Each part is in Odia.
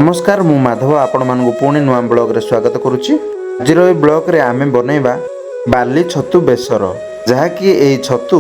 ନମସ୍କାର, ମୁଁ ମାଧବ, ଆପଣମାନଙ୍କୁ ପୁଣି ନୂଆ ବ୍ଲଗ୍ରେ ସ୍ୱାଗତ କରୁଛି। ଆଜିର ଏହି ବ୍ଲଗ୍ରେ ଆମେ ବନେଇବା ବାଲି ଛତୁ ବେସର, ଯାହାକି ଏହି ଛତୁ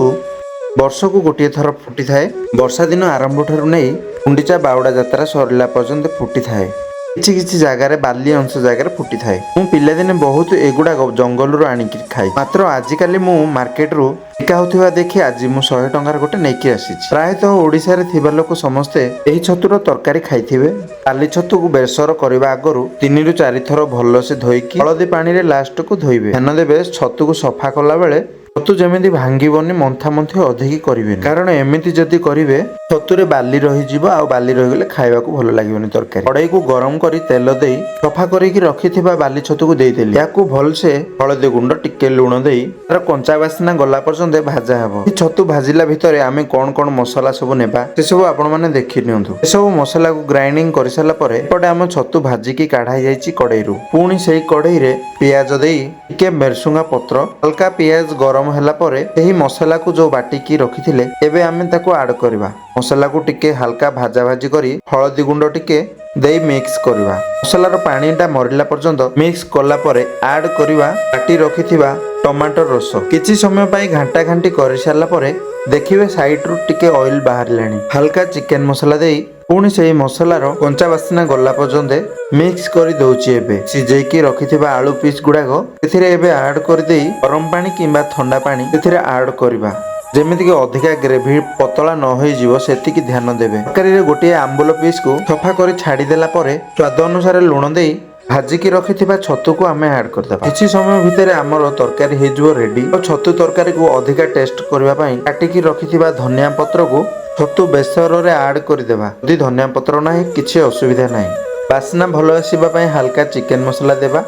ବର୍ଷକୁ ଗୋଟିଏ ଥର ଫୁଟିଥାଏ। ବର୍ଷା ଦିନ ଆରମ୍ଭ ଠାରୁ ନେଇ ଗୁଣ୍ଡିଚା ବାହୁଡ଼ା ଯାତ୍ରା ସରିଲା ପର୍ଯ୍ୟନ୍ତ ଫୁଟିଥାଏ। କିଛି କିଛି ଜାଗାରେ ବାଲି ଅଂଶ ଜାଗାରେ ଫୁଟିଥାଏ। ମୁଁ ପିଲାଦିନେ ବହୁତ ଏଗୁଡ଼ାକ ଜଙ୍ଗଲରୁ ଆଣିକି ଖାଇ, ମାତ୍ର ଆଜିକାଲି ମୁଁ ମାର୍କେଟରୁ ବିକା ହେଉଥିବା ଦେଖି ଆଜି ମୁଁ 100 ଟଙ୍କାର ଗୋଟେ ନେଇକି ଆସିଛି। ପ୍ରାୟତଃ ଓଡ଼ିଶାରେ ଥିବା ଲୋକ ସମସ୍ତେ ଏହି ଛତୁର ତରକାରୀ ଖାଇଥିବେ। ବାଲି ଛତୁକୁ ବେସର କରିବା ଆଗରୁ ତିନିରୁ ଚାରି ଥର ଭଲସେ ଧୋଇକି ହଳଦୀ ପାଣିରେ ଲାଷ୍ଟକୁ ଧୋଇବେ। ଧ୍ୟାନ ଦେବେ, ଛତୁକୁ ସଫା କଲା ବେଳେ ଛତୁ ଯେମିତି ଭାଙ୍ଗିବନି, ମନ୍ଥା ମନ୍ଥି ଅଧିକ କରିବେନି, କାରଣ ଏମିତି ଯଦି କରିବେ ଛତୁରେ ବାଲି ରହିଯିବ ଆଉ ବାଲି ରହିଗଲେ ଖାଇବାକୁ ଭଲ ଲାଗିବନି ତରକାରୀ। କଡ଼େଇକୁ ଗରମ କରି ତେଲ ଦେଇ ସଫା କରିକି ରଖିଥିବା ବାଲି ଛତୁକୁ ଦେଇଦେଲି। ଏହାକୁ ଭଲସେ ହଳଦୀ ଗୁଣ୍ଡ, ଟିକେ ଲୁଣ ଦେଇ ତାର କଞ୍ଚା ବାସ୍ନା ଗଲା ପର୍ଯ୍ୟନ୍ତ ଭାଜା ହବ। ଏ ଛତୁ ଭାଜିଲା ଭିତରେ ଆମେ କଣ କଣ ମସଲା ସବୁ ନେବା, ସେସବୁ ଆପଣମାନେ ଦେଖି ନିଅନ୍ତୁ। ଏସବୁ ମସଲାକୁ ଗ୍ରାଇଣ୍ଡିଙ୍ଗ କରିସାରିଲା ପରେ ଏପଟେ ଆମ ଛତୁ ଭାଜିକି କାଢା ହେଇଯାଇଛି କଡ଼େଇରୁ। ପୁଣି ସେଇ କଡ଼େଇରେ ପିଆଜ ଦେଇ ଟିକେ ଭେରସୁଙ୍ଗା ପତ୍ର, ହାଲକା ପିଆଜ ଗରମ ହେଲା ପରେ ଏହି ମସଲାକୁ ଯୋଉ ବାଟିକି ରଖିଥିଲେ, ଏବେ ଆମେ ତାକୁ ଆଡ କରିବା। ମସଲାକୁ ଟିକେ ହାଲକା ଭାଜା ଭାଜି କରି ହଳଦୀ ଗୁଣ୍ଡ ଟିକେ ଦେଇ ମିକ୍ସ କରିବା। ମସଲାର ପାଣିଟା ମରିଲା ପର୍ଯ୍ୟନ୍ତ ମିକ୍ସ କଲା ପରେ ଆଡ କରିବା ବାଟି ରଖିଥିବା ଟମାଟୋ ରସ। କିଛି ସମୟ ପାଇଁ ଘାଣ୍ଟା ଘାଣ୍ଟି କରିସାରିଲା ପରେ ଦେଖିବେ ସାଇଡରୁ ଟିକେ ଅଏଲ ବାହାରିଲାଣି। ହାଲକା ଚିକେନ ମସଲା ଦେଇ ପୁଣି ସେଇ ମସଲାର କଞ୍ଚା ବାସ୍ନା ଗଲା ପର୍ଯ୍ୟନ୍ତ ମିକ୍ସ କରି ଦଉଛି। ଏବେ ସିଝେଇକି ରଖିଥିବା ଆଳୁ ପିସ୍ ଗୁଡାକ ଏଥିରେ ଏବେ ଆଡ କରିଦେଇ ଗରମ ପାଣି କିମ୍ବା ଥଣ୍ଡା ପାଣି ଏଥିରେ ଆଡ କରିବା। ଯେମିତିକି ଅଧିକା ଗ୍ରେଭି ପତଳା ନ ହେଇଯିବ, ସେତିକି ଧ୍ୟାନ ଦେବେ। ତରକାରୀରେ ଗୋଟିଏ ଆମ୍ବୁଲ ପିସ୍କୁ ସଫା କରି ଛାଡ଼ିଦେଲା ପରେ ସ୍ୱାଦ ଅନୁସାରେ ଲୁଣ ଦେଇ ଭାଜିକି ରଖିଥିବା ଛତୁକୁ ଆମେ ଆଡ୍ କରିଦେବା। କିଛି ସମୟ ଭିତରେ ଆମର ତରକାରୀ ହେଇଯିବ ରେଡି। ଆଉ ଛତୁ ତରକାରୀକୁ ଅଧିକା ଟେଷ୍ଟ କରିବା ପାଇଁ କାଟିକି ରଖିଥିବା ଧନିଆ ପତ୍ରକୁ ଛତୁ ବେସରରେ ଆଡ୍ କରିଦେବା। ଯଦି ଧନିଆ ପତ୍ର ନାହିଁ, କିଛି ଅସୁବିଧା ନାହିଁ। ବାସ୍ନା ଭଲ ଆସିବା ପାଇଁ ହାଲକା ଚିକେନ ମସଲା ଦେବା।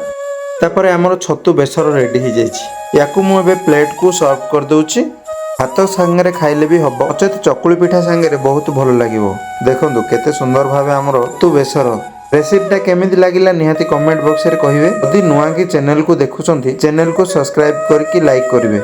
ତାପରେ ଆମର ଛତୁ ବେସର ରେଡି ହେଇଯାଇଛି। ୟାକୁ ମୁଁ ଏବେ ପ୍ଲେଟକୁ ସର୍ଭ କରିଦେଉଛି। ଭାତ ସାଙ୍ଗରେ ଖାଇଲେ ବି ହବ, ନଚେତ ଚକୁଳି ପିଠା ସାଙ୍ଗରେ ବହୁତ ଭଲ ଲାଗିବ। ଦେଖନ୍ତୁ କେତେ ସୁନ୍ଦର ଭାବେ ଆମର ଛତୁ ବେସର ରେସିପିଟା କେମିତି ଲାଗିଲା, ନିହାତି କମେଣ୍ଟ ବକ୍ସରେ କହିବେ। ଯଦି ନୂଆ କି ଚ୍ୟାନେଲକୁ ଦେଖୁଛନ୍ତି, ଚ୍ୟାନେଲକୁ ସବସ୍କ୍ରାଇବ କରିକି ଲାଇକ୍ କରିବେ।